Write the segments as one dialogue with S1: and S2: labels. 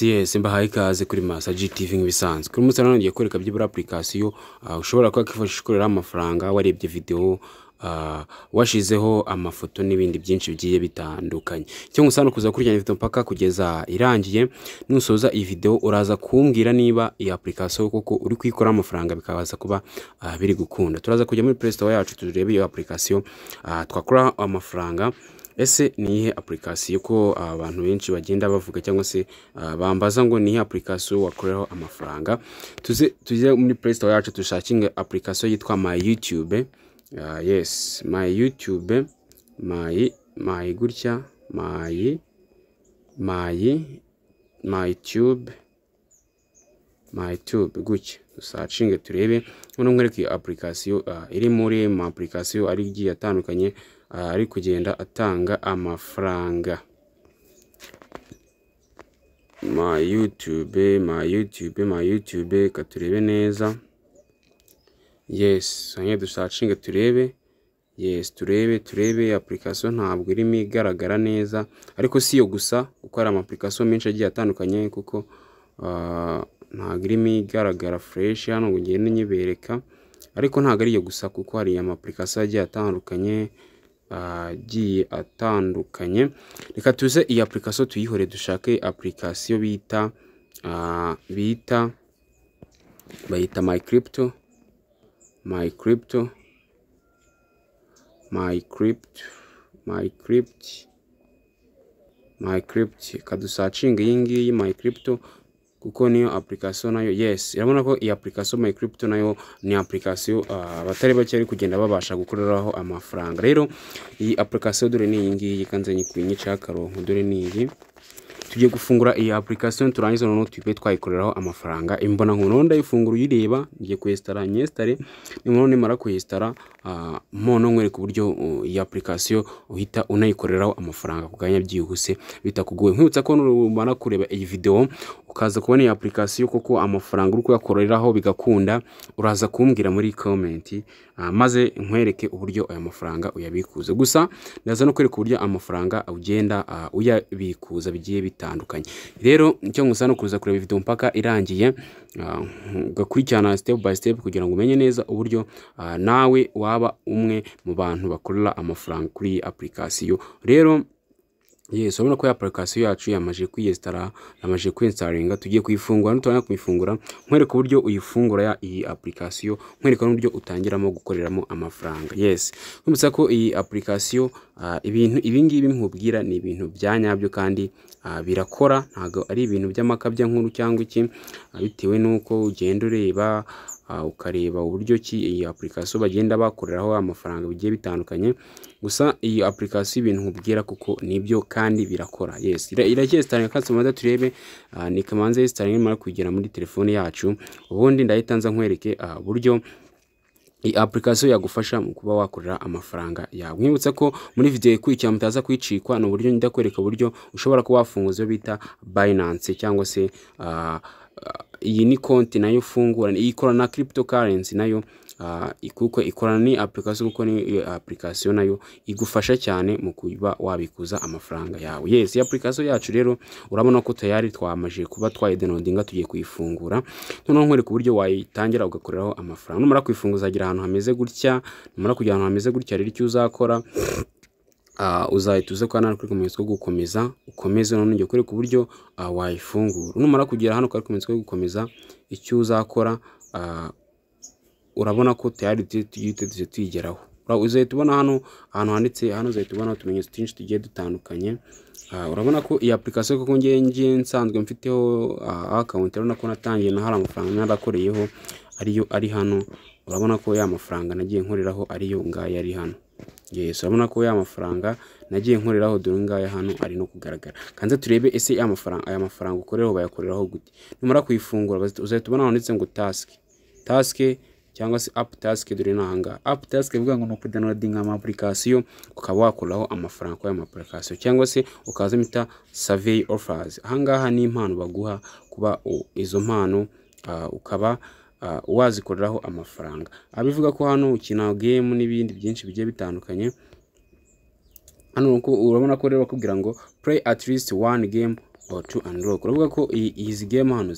S1: Yes, mbahaye ikaze kuri Masa GTV nk'ibisanzwe. Kuri umunsi none ngiye kwereka byibura application ushobora kuba kwifashisha ukorera amafaranga warebye video, washizeho amafoto n'ibindi byinshi bigiye bitandukanye. Icyo ngusaba ni ukuza gukurikirana video mpaka kugeza irangiye. Nusoza iyi video uraza kumbwira niba iyi application koko uri kuyikora amafaranga bikabaza kuba biri gukunda. Turaza kujya muri Play Store yacu turebe iyo application twakora amafaranga. Ese ni iyihe application ko abantu benshi bagenda bavuga cyangwa se bambaza ngo ni iyihe application wakoreraho amafaranga? Tuze tujye muri Play Store yacu dushakinge application yitwa My YouTube. Yes, My YouTube, my gutya, my my my tube, my tube gutya. Dusacinge turebe, noneho nkwereke iyo application iri muri ma application ari igiye atandukanye, ari kugenda atanga amafaranga. My YouTube, My YouTube, My YouTube, reka turebe neza. Yes, hanyuma dusacinge turebe. Yes, turebe application ntabwo irimo igaragara neza, ariko si yo gusa kuko hari ama application menshi agiye atandukanye, kuko ntabwo irimo igaragara fresh hano ngo ngende nyibereka, ariko ntabwo ari yo gusa kuko hari ama application agiye atandukanye, agiye atandukanye. Reka tuze iyi application tuyihore, dushake application bita bita bayita My Crypto, My Crypto, My Crypto, My Crypt, My Crypt. Kadusacinga iyi ngiyi My Crypto kuko niyo application nayo. Yes, urabona ko iyi application My Crypto nayo ni application abatari bake bari kugenda babasha gukoreraho amafaranga. Rero iyi application dore ni iyi ngiyi, kanze nyikwinya akarongo, dore ni iyi. Tugiye gufungura iyi application turangiza noneho tube twayikoreraho amafaranga. Imbona nkuno ndayifungura uyireba, ngiye kuyestara, nyestare. Noneho nimara kuyestara, mono nkwereka uburyo iyi application uhita unayikoreraho amafaranga ku kanya byihuse bitakugoye. Nkwibutsa ko numara kureba iyi video ukaza kubona iyi application koko amafaranga uri kuyakoreraho bigakunda, uraza kumbwira muri comment, maze nkwereke uburyo aya mafaranga uyabikuza. Gusa ndaza no kwereka uburyo amafaranga ugenda uyabikuza bigiye bitandukanye. Rero icyo ngusaba ni ukuza kureba video mpaka irangiye, ugakurikirana step by step kugira ngo umenye neza uburyo nawe waba umwe mu bantu bakorera amafaranga kuri iyi application. Rero yes, urabona ko ya application yacu yamaze kwiyestara, yamaze kwinstalinga, tugiye kuyifungura. Nutangira kuyifungura nkwereka uburyo uyifungura ya iyi application, nkwereka n'uburyo utangiramo gukoreramo amafaranga. Yes, nkwibutsa ko iyi application, ibintu ibi ngibi nkubwira ni ibintu bya nyabyo kandi birakora, ntabwo ari ibintu by'amakabya nkuru cyangwa iki, bitewe n'uko ugenda ureba, ukareba uburyo ki iyi application bagenda bakoreraho amafaranga bigiye bitandukanye. Gusa iyi application ibintu nkubwira kuko nibyo kandi birakora. Yes, iracyesitaringa kandi tubanze turebe, ni kamanze yesitaringa nimara kugera muri telefone yacu, ubundi ndahita nza nkwereke uburyo iyi application yagufasha mu kuba wakorera amafaranga yawe. Nkwibutsa ko muri video ikurikira mutaza kwicikwa ni uburyo ndakwereka uburyo ushobora kuba wafunguza iyo bita Binance, cyangwa se iyi ni konti nayo ufungura, ikorana na cryptocurrency nayo, kuko ikorana ni application, kuko ni application nayo igufasha cyane mu kuba wabikuza amafaranga yawe. Yes, iyi application yacu rero urabona ko tayari twamaje kuba twayidownloadinga, tugiye kuyifungura. Noneho nkwereka uburyo wayitangira ugakoreraho amafaranga. Numara kuyifunguza uzagira ahantu hameze gutya. Numara kugera ahantu hameze gutya rero icyo uzakora, uzahita uza kwa nani kuri kumenyetso ko gukomeza, ukomeze. Noneho ngiye kwereka uburyo wayifungura. Numara kugera hano kuri kumenyetso ko gukomeza, icyo uzakora, urabona ko tayari tugiye tuyigeraho. Uzahita ubona hano ahantu handitse hano, uzahita ubona utumenyetso twinshi tugiye dutandukanye. Urabona ko iyi application koko ngiye nsanzwe mfiteho account, urabona ko natangiye na hari amafaranga narakoreyeho ariyo ari hano. Urabona ko ya mafaranga nagiye nkoreraho ariyo ngaya ari hano. Yes, urabona ko ya mafaranga nagiye nkoreraho dore ngaya hano ari no kugaragara. Kanze turebe ese ya mafaranga, aya mafaranga ukoreraho bayakoreraho gute. Numara kuyifungura uzahita ubona handitse ngo task, task cyangwa se app task, dore nahanga app task bivuga ngo ni ukudownloadinga ama application ukaba wakoreraho amafaranga kuri aya application, cyangwa se ukaza mita survey offers. Ahangaha ni impano baguha kuba izo mpano ukaba wazikoreraho amafaranga. Abivuga ko hano ukina game n'ibindi byinshi bigiye bitandukanye. Hano urabona ko rero bakubwira ngo play at least one game or to unlock. Uravuga ko izi game hano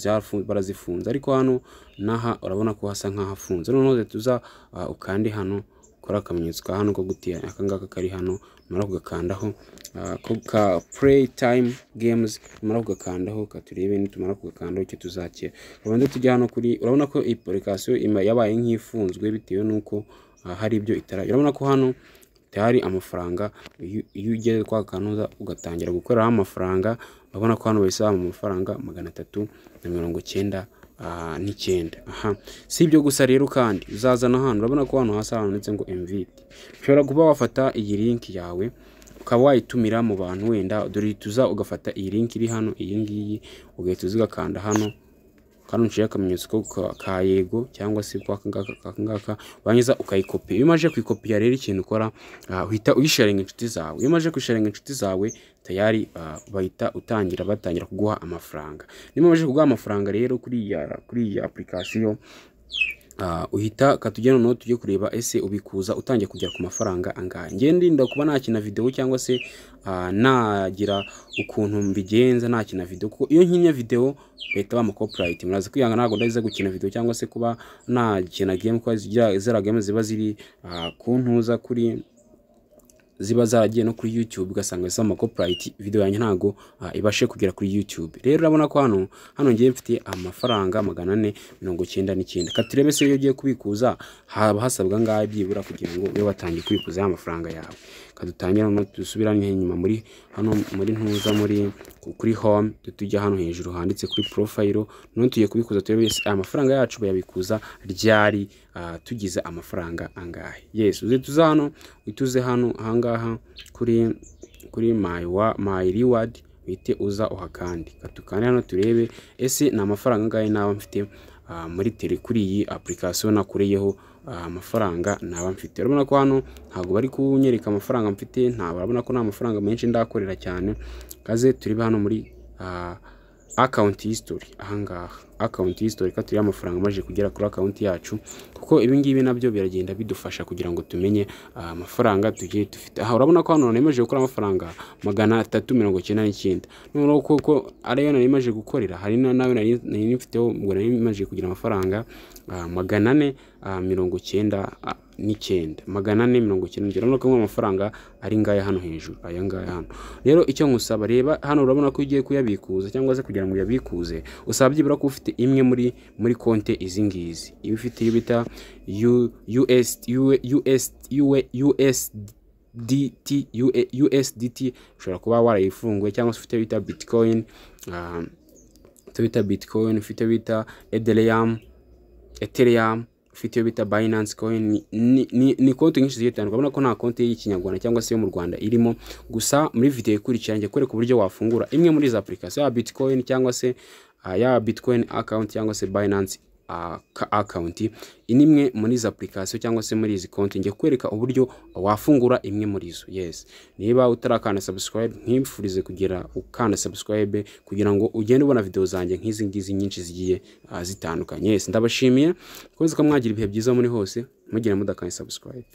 S1: barazifunze, ariko hano naha urabona ko hasa nk'ahafunze. Noneho tuza ukande hano, ukora akamenyetso ka hano ko gutera aka ngaka kari hano, numara kugakandaho ko ka play time games, numara kugakandaho katurebe, nitumara kugakandaho icyo tuzakira. Ubanze tujya hano kuri, urabona ko iyi application yabaye nk'ifunzwe bitewe n'uko hari ibyo itara. Urabona ko hano tayari amafaranga, iyo ugeze kwa kanuza ugatangira gukoreraho amafaranga, urabona ko hano bahise bampa amafaranga 399. Aha si ibyo gusa rero, kandi uzazana hano, urabona ko hano hasi handitse ngo invite. Ushobora kuba wafata iyi link yawe ukaba wayitumira mu bantu wenda. Dore tuza ugafata iyi link iri hano, iyi ngiyi, ugahita uza ugakanda hano kano nciye akamenyetso ko ka yego cyangwa se kwa aka ngaka, warangiza ukayikopiya. Iyo umaze kuyikopiya rero, ikintu ukora, uhita uyisharinga inshuti zawe. Iyo umaze kuyisharinga inshuti zawe, tayari bahita utangira batangira kuguha amafaranga. Niba umaze kuguha amafaranga rero kuri iyi application, uhita katujya noneho tujye kureba ese ubikuza utangiye kugera ku mafaranga angahe. Ngiye ndinda kuba nakina video cyangwa se nagira ukuntu mbigenza nakina video, kuko iyo nkinnye video bahita bampa copyright. Muraza kwihanga, ntabwo ndaza gukina video cyangwa se kuba nakina game, kuko ziriya game ziba ziri kuntuza kuri ziba zaragiye no kuri YouTube, ugasanga zisaba ama copyright, video yanjye ntago ibashe kugera kuri YouTube. Rero urabona ko hano ngiye mfite amafaranga 499. Katurebe se iyo ugiye kubikuza haba hasabwa ngahe byibura kugira ngo ube watangiye kubikuza ya mafaranga yawe. Kadutangira no dusubirane inyuma muri hano muri ntuza muri kuri home, tujya hano hejuru handitse kuri profile. None tugiye kubikuza, turebe ese aya mafaranga yacu bayabikuza ryari, tugize amafaranga angahe. Yes, uze tuza hano, uhite hano ahangaha kuri my reward, uhite uza uhakande. Katukande hano turebe ese ni amafaranga angahe naba mfite muri tele kuri iyi application nakureyeho amafaranga naba mfite. Urabona ko hano ntabwo bari kunyereka amafaranga mfite, ntabwo urabona ko nta mafaranga menshi ndakorera cyane. Kaze turebe hano muri account history, ahangaha account history, ka turebe amafaranga amaze kugera kuri account yacu, kuko ibi ngibi nabyo biragenda bidufasha kugira ngo tumenye amafaranga tugiye dufite. Aha urabona ko hano nemeje gukora amafaranga 399. Noneho kuko ariyo nari maje gukorera, hari nawe nari mfiteho, ubwo nari maje kugira amafaranga 499, 499. Urabona ko amafaranga ari ngaya hano hejuru, aya ngaya hano. Rero icyo nkusaba, reba hano, urabona ko ugiye kuyabikuza cyangwa se kugira ngo uyabikuze usaba byibura ko ufite imwe muri konte izi ngizi. Iyo ufite iyo bita U, US, U, US, U, USDT, USDT, ushobora kuba warayifunguye, cyangwa se ufite bita Bitcoin, ufite bita Bitcoin, ufite bita Ethereum, ufite iyo bita Binance Coin. Ni konti nyinshi zigiye zitandukanye. Urabona ko nta konti y'Ikinyarwanda cyangwa se yo mu Rwanda irimo. Gusa muri video ikurikira njye kwereka uburyo wafungura imwe muri izi application, ya Bitcoin cyangwa se ya Bitcoin account cyangwa se Binance account. Ni imwe muri izi application cyangwa se muri izi konti, ngiye kwereka uburyo wafungura imwe muri zo. Yes, niba utarakanda subscribe, nkwifurize kugira ukanda subscribe kugira ngo ugende ubona video zanjye nk'izi ngizi nyinshi zigiye zitandukanye. Yes, ndabashimiye, komeza ko mwagira ibihe byiza muri hose, mugire mudakanda subscribe.